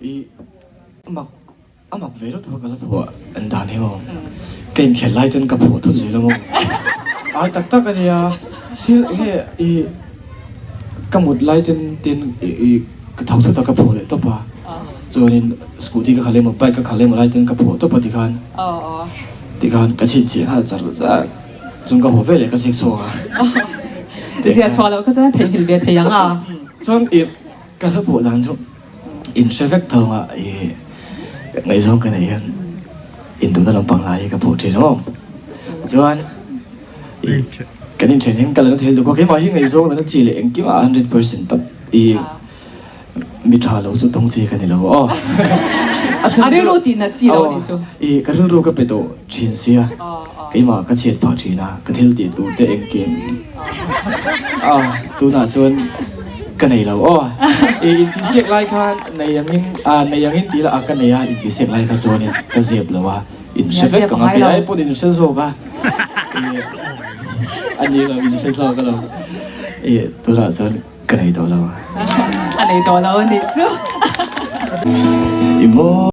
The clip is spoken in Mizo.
I a mak a mak ve lutuk a ka la phuah an dan hi maw. Ka inkhelh lai ten ka phuah thut zel a maw. Ai tak tak a nia thil enge i ka mut lai ten tin i ka tho thut a ka phuah leh tawp a. Chuanin scooty ka khalh emaw bike ka khalh emaw lai ten ka phuah tawp a tikhan tikhan ka chhinchhiah nghal char char chung ka haw veleh ka ziak chhuak a. Ziah chhuah loh kha chuan a theihnghilh ve thei ang a. Chuan i ka hla phuah dan chu in hre vek tho ang a i ngaihzawng ka neih hian induhna lampang lai hi ka phuah thin aw. Chuan i kan inthen hian ka la na thei lutuk a keimah hi ngaihzawng lana chi leh engkimah 100% tak i Mi tha lo chu tawng chi ka ni lo aw. A rilru tih nat chi lo a nih chu. I ka rilru ka pe tawh thin sia, keimah ka chhiat phah thin a, ka thil tih tur te engkim a tunah chuan ka nei lo aw. I intihsiak lai khan nei angin a nei angin tih lah a ka nei a, intihsiak lai kha chuanin ka zep lo a, in hre vek ang a, kei ai pawhin in hre zawk a, a ni lo in hre zawk alawm. I tunah chuan. Ka nei tawh lo. A nei tawh lo a nih chu. I maw.